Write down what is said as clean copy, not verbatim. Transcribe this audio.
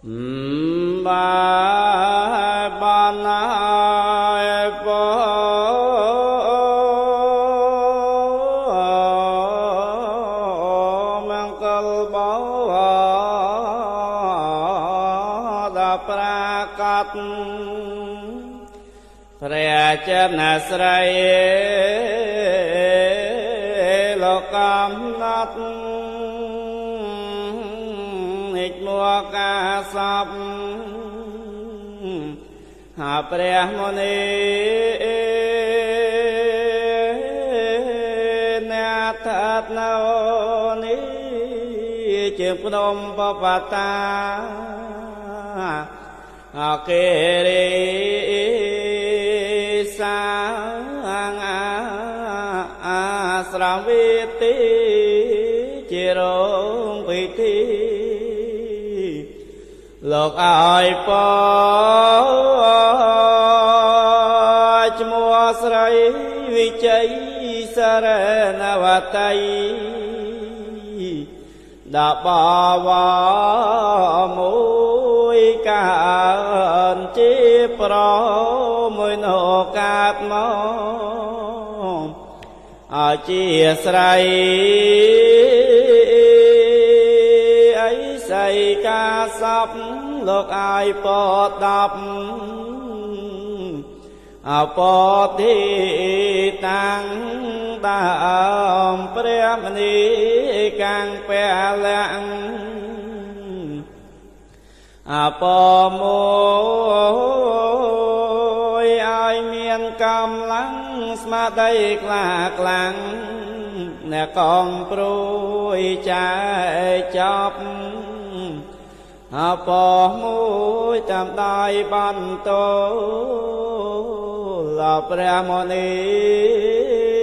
បាបានហើយពមង្គលបវដល់ប្រាកដព្រះចេនស្រីលោកកំណត់និចមួកាសពហាព្រះមុនីអ្នកថតនៅនេះជាភ្នំបបតាអគិរិសាងអាស្រមវិទីជារោងពិធីលោកឲ្យពឈ្មោះស្រីវិជ័យសរណវតីដល់បវមួយកានជាប្រមួយនោកាតមកអជាស្រ័យអីសីកាសពលោកឲ្យពដប់អពធិតាំងដើមព្រះមនីកាំងពលៈអពមួយឲ្យមានកម្លាំងស្មារតីក្លាខ្លាំងអ្នកកងព្រួយចែកចប់អពមួយតាមដៃបន្ទោលព្រះមុនី